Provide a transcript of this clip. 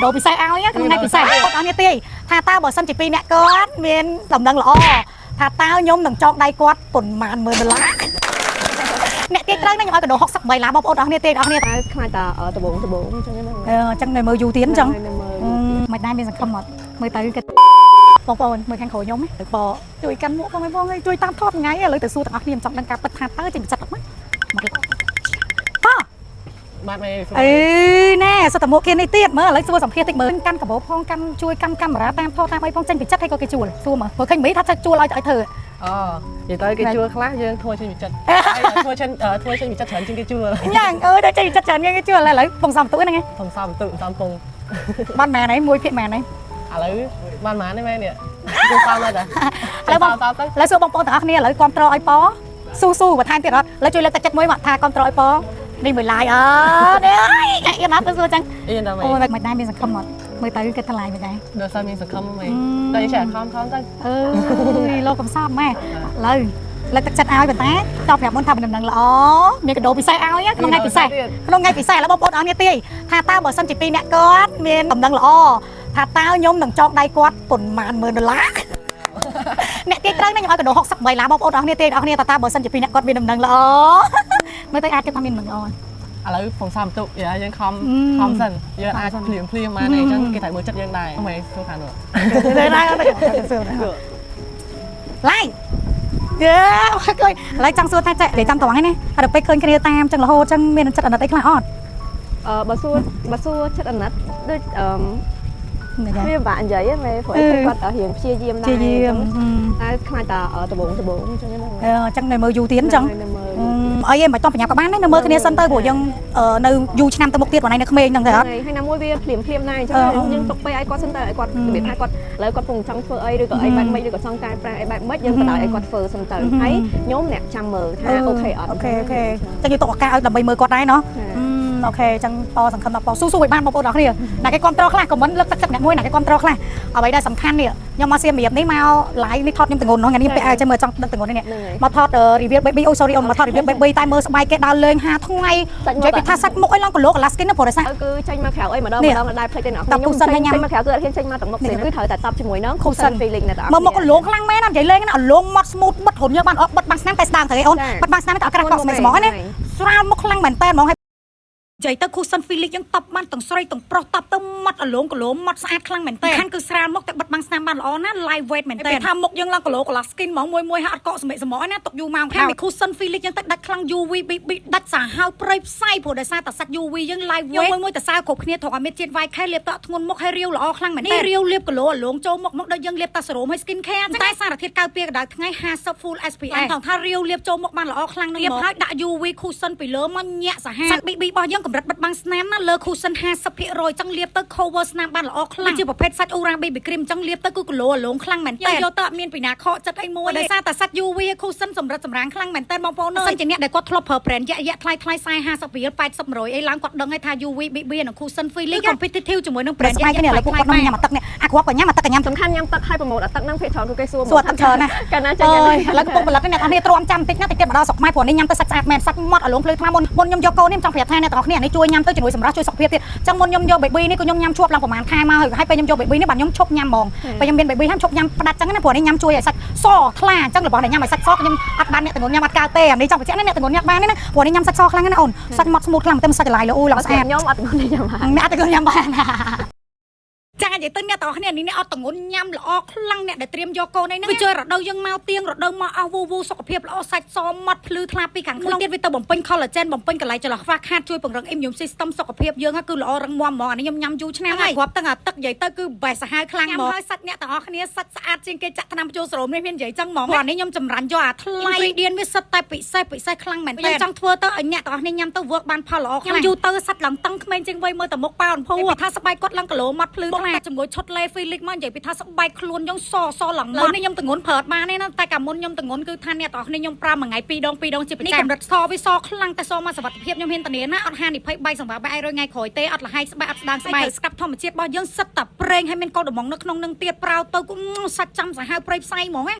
កាដូពិសេសឲ្យក្នុងថ្ងៃពិសេសគាត់អស់នេះទេថាតើបើសិនជាពីរអ្នកគាត់មានដំណឹងល្អថាតើខ្ញុំនឹងចងដៃគាត់ប៉ុន្មានម៉ឺនដុល្លារអ្នកទាយត្រូវណាខ្ញុំឲ្យកាដូ68ដុល្លារបងប្អូនអស់គ្នាទេអស់គ្នា តែខ្លាចតែដបងដបងអញ្ចឹងហ្នឹង អឺអញ្ចឹងនៅមើលយូរទៀតអញ្ចឹង នៅមើល មិនដែរមានសង្ឃឹមអត់មើលទៅគេបងប្អូនមើលខាងក្រោយខ្ញុំទៅបជួយកាន់មួកផងឯងបងជួយតាមថតថ្ងៃឥឡូវទៅសួរទាំងអស់គ្នាមិនចង់ដឹងការពិតថាតើចេញពីចិត្តអត់មកមកប៉ បាទមេ អេណែសិតតែមួកគេនេះទៀតមើលឥឡូវសួរសម្ភារតិចមើលកាន់កាបោផងកាន់ជួយកាន់កាមេរ៉ាតាមថតតាមអីផងចេញពីចិត្តឲ្យក៏គេជួលសួរមើលព្រោះឃើញមីថាជួលឲ្យឲ្យធ្វើ អូនិយាយទៅគេជួលខ្លះយើងធ្វើចេញពីចិត្តហើយធ្វើចេញធ្វើចេញពីចិត្តច្រើនជាងគេជួល ញ៉ាំងអើយតែចេញពីចិត្តច្រើនគេជួលឥឡូវពងសំទូហ្នឹងឯង ធំសំទុសំពង បានម៉ែនឯងមួយភាគម៉ែនឯង ឥឡូវបានម៉ានទេមែននេះគូសំហើយតា ឥឡូវបង សំទៅ ឥឡូវសួរបងប្អូនទាំងអស់គ្នាឥឡូវគ្រប់ត្រឲ្យប៉ស៊ូស៊ូបន្ថែមទៀតអត់ឥឡូវជួយលើកទឹកចិត្តមួយមកថាគ្រប់ត្រឲ្យប៉នេះមួយឡាយអត់នេះអើយអៀនអត់ទៅសួរចឹង អៀនតាមេ អូយមិនដែរមានសង្ឃឹមអត់មើលទៅគិតថ្លៃមិនដែរ ដល់សារមានសង្ឃឹមមេតែចេះខំខំទៅ អើយលោកកំសត់ម៉ែឥឡូវលើកទឹកចិត្តឲ្យប៉ុន្តែតប្រាប់មុនថាមិនដំណឹងល្អមានកាដូពិសេសឲ្យក្នុងថ្ងៃពិសេសក្នុងថ្ងៃពិសេសឥឡូវបងប្អូនអរគ្នាទាយថាតើបើសិនជាពីរអ្នកគាត់មានដំណឹងល្អថាតើខ្ញុំនឹងចងដៃគាត់ប៉ុន្មានម៉ឺនដុល្លារអ្នកទាយត្រូវណាខ្ញុំឲ្យកាដូ68ដុល្លារបងប្អូនអរគ្នាទាយអរគ្នាតើតើបើសិនជាពីរអ្នកគាត់មានដំណឹងល្អមើលទៅអាចគិតថាមានដំណឹងល្អ ឥឡូវពងសំទុយើងខំខំសិនយើងអាចភ្លាមភ្លាមបានអីចឹងគេត្រូវមើលចិត្តយើងដែរមេសួរខាងនោះ ឡាយយេឃើញឥឡូវចង់សួរថាចេះនិយាយចាំត្រង់ហ្នឹងណាហើយដល់ពេលឃើញគ្នាតាមចឹងរហូតចឹងមានចិត្តអាណិតអីខ្លះអត់ អឺបើសួរបើសួរចិត្តអាណិតដូចអឺ នេះដែរ វាពិបាកនិយាយហ្នឹងព្រោះគាត់រៀងព្យាយាមដែរ ជាយាម តែខ្លាចតែដបងដបងអញ្ចឹងហ្នឹង អឺចឹងនៅមើលយូរទៀតចឹង នៅមើល អីឯងមិនតោះបញ្ញាក៏បានដែរនៅមើលគ្នាសិនទៅព្រោះយើងនៅយូរឆ្នាំទៅមុខទៀតបងឯងនៅក្មេងហ្នឹងទៅអត់ ហើយណាមួយវាភ្លាមភ្លាមដែរអញ្ចឹងយើងទុកពេលឲ្យគាត់សិនទៅឲ្យគាត់របៀបថាគាត់ឥឡូវគាត់ពងចង់ធ្វើអីឬក៏អីបែបម៉េចឬក៏ចង់កែប្រែអីបែបម៉េចយើងបដ ாய் ឲ្យគាត់ធ្វើសិនទៅហើយខ្ញុំអ្នកចាំមើលថា OK អត់ OK OK ចឹងយើងទុកឱកាសឲ្យដើម្បីមើលគាត់ដែរណោះ OK ចឹងប៉សង្ឃឹមថាប៉ស៊ូស៊ូឲ្យបានបងប្អូនទាំងគ្នាណាគេគ្រប់ត្រខ្លះ comment លើកទឹកចិត្តអ្នកមួយណាគេគ្រប់ត្រខ្លះអ្វីដែលសំខាន់នេះខ្ញុំមកសៀមរាបនេះមក live នេះថតខ្ញុំទងន់ថ្ងៃនេះពាក់អាវចាំមើលចង់ដឹងទងន់នេះមកថត review baby អូ sorry អូនមកថត review baby តែមើលស្បែកគេដើរលេង5ថ្ងៃនិយាយពីថាសាច់មុខអីឡើងគីឡូកន្លះ skin ណាព្រោះដោយសារ គឺចេញមកក្រៅអីម្ដងម្ដងដែរភ្លេចទេអ្នកខ្ញុំចេញមកក្រៅគឺអត់ហ៊ានចេញមកទាំងមុខទេគឺត្រូវតែតបជាមួយនឹង cushion feeling អ្នក មើលមកកលងខ្លាំងមែនណានិយាយលេងណាលងម៉ត់ smooth បិទរុនយើងបានអត់បិទបាំងស្នាមតែស្ដាងត្រូវឯអូនបិទបាំងស្នាមតែអត់ក្រាស់កក់ស្មែស្មងណាស្រាលមុខខ្លាំងមែនតើហ្មងហើយនិយាយទៅ cushion Felix យើងតបបានទាំងស្រីទាំងប្រុសតបទៅម៉ត់អលងគីឡូម៉ត់ស្អាតខ្លាំងមែនតើខានគឺស្រាលមុខតែបិទបាំងស្នាមបានល្អណា light weight មែនតើថាមុខយើងឡើងគីឡូកន្លះ skin ហ្មងមួយមួយហើយអត់កកសម្មេសម្ងណាទុកយូរម៉ោងខាងមី cushion Felix យើងទៅដាច់ខ្លាំង UV BB ដាច់សាហាវព្រៃផ្សៃព្រោះដោយសារតែសាច់ UV យើង light weight មួយមួយតែសើគ្រប់គ្នាត្រង់ឲ្យមានជាតិ white ខែលាបតក់ធ្ងន់មុខឲ្យរាវល្អខ្លាំងមែនតើរាវលាបគីឡូអលងចូលមុខមកដូចយើងលាបតាសេរ៉ូមហើយ skin care តែសារធាតុកៅពីកម្ដៅថ្ងៃ50 full SPF ថងថារាវលាបចូលមុខបានល្អខ្លាំងនឹងមកហើយដាក់ UV cushion ពីលើមកញាក់សាហាវសាច់ BB របស់យើងកម្រិតបិទបាំងស្នាមណាលើ cushion 50%ចឹងលាបទៅ cover ស្នាមបានល្អខ្លាំងជាប្រភេទសាច់ Aura BB cream ចឹងលាបទៅគឺគីឡូអលងខ្លាំងមែនតើយកទៅអត់មានពីណាខកចិត្តអីមួយដោយសារតែសាច់ UV cushion សម្រិតសម្រាងខ្លាំងមែនតើបងប្អូនអើយសិនជាអ្នកដែលគាត់ធ្លាប់ប្រើ brand យៈយៈថ្លៃថ្លៃ40 50រៀល80 100អីឡើងគាត់ដឹងហើយថា UV BB និង cushion Felix competitive ជាមួយនឹង brand យៈយៈថ្លៃថ្លៃញ៉ាំអាទឹកនេះអាគ្រាប់ក៏ញ៉ាំអាទឹកក៏ញ៉ាំ សំខាន់ញ៉ាំទឹកឲ្យ promote អាទឹកហ្នឹងភាគច្រើនគឺគេសួរ សួរទឹកច្រើនណា កាលណាចេញ អើយឥឡូវកំពុងផលិតនេះអ្នកនរគ្នាទ្រាំចាំបន្តិចណាតិចទៀតមកដល់ស្រុកខ្មែរព្រោះនេះញ៉ាំទៅសាច់ស្អាតមែនសាច់ម៉ត់អាលងភ្លឺថ្មមុនមុនខ្ញុំយកកូននេះខ្ញុំចង់ប្រាប់ថាអ្នកទាំងអស់គ្នានេះជួយញ៉ាំទៅជំនួយសម្រាប់ជួយសុខភាពទៀតចឹងមុនខ្ញុំយក baby នេះក៏ខ្ញុំញ៉ាំជួបឡើងប្រហែលខែមកហើយពេលខ្ញុំយក baby នេះបាទខ្ញុំឈប់ញ៉ាំហ្មងពេលខ្ញុំមាន baby ហើយឈប់ញ៉ាំផ្ដាច់ចឹងណាព្រោះនេះញ៉ាំជួយឲ្យសាច់សថ្លាចឹងរបស់ដែលញ៉ាំឲ្យសាច់សខ្ញុំអត់បានអ្នកទាំងញ៉ាំអត់កើតទេអានេះចង់បញ្ជាក់ណាអ្នកទាំងញ៉ាំបានទេណាព្រោះនេះញ៉ាំសាច់សខ្លាំងណាស់អូនសាច់ម៉ត់ smooth ខ្លាំងតែសាច់បន្លែលោអូយឡើងស្អាត ខ្ញុំអត់បានញ៉ាំបាន អ្នកអត់ទាំងញ៉ាំបានចានិយាយទៅអ្នកទាំងអស់គ្នានេះអ្នកអត់តងន់ញ៉ាំល្អខ្លាំងអ្នកដែលត្រៀមយកកូនអីហ្នឹងវាជួយរដូវយើងមកទៀងរដូវមកអស់វូវូសុខភាពល្អសាច់សម៉ត់ភ្លឺថ្លាពីខាងក្នុងទៀតវាទៅបំពេញ collagen បំពេញកន្លែងចន្លោះខ្វះខាតជួយពង្រឹង immune system សុខភាពយើងគឺល្អរឹងមាំហ្មងអានេះខ្ញុំញ៉ាំយូរឆ្នាំហើយគ្រាប់ទាំងអាទឹកនិយាយទៅគឺបេះសាហាវខ្លាំងហ្មងហើយសាច់អ្នកទាំងអស់គ្នាសាច់ស្អាតជាងគេចាក់ថ្នាំចូលសរោមនេះមាននិយាយចឹងហ្មងព្រោះអានេះខ្ញុំចម្រាញ់យកអាថ្លៃ ingredient វាសិតតែពិសេសពិសេសខ្លាំងមែនតើខ្ញុំចង់ធ្វើទៅឲ្យអ្នកទាំងអស់គ្នាញ៉ាំទៅ work បានផលល្អខ្លាំងញ៉ាំយូរទៅសាច់ឡើងតឹងក្មេងជាងវ័យមើលតែមុខប៉ោនភូថាស្បែកគាត់ឡើងគីឡូម៉ាត់ភ្លឺថ្លាជាមួយឈុតលេ Felix មកនិយាយពីថាស្បែកខ្លួនខ្ញុំសសឡើងមកនេះខ្ញុំទងន់ប្រើអត់បានទេណាតែកាលមុនខ្ញុំទងន់គឺថាអ្នកទាំងអស់គ្នាខ្ញុំប្រើមួយថ្ងៃ2ដង2ដងជាប្រចាំនេះកម្រិតសវាសខ្លាំងតែសមកសុវត្ថិភាពខ្ញុំហ៊ានធានាណាអត់ហានិភ័យបែកសង្វាបែកឲ្យរយថ្ងៃក្រោយទេអត់លហែកស្បែកអត់ស្ដាងស្បែកស្កាប់ធម្មជាតិរបស់យើងសិតតែប្រេងឲ្យមានកូដដំងនៅក្នុងនឹងទៀតប្រើទៅគឺសាច់ចាំសាហាវព្រៃផ្សៃហ្មងណា។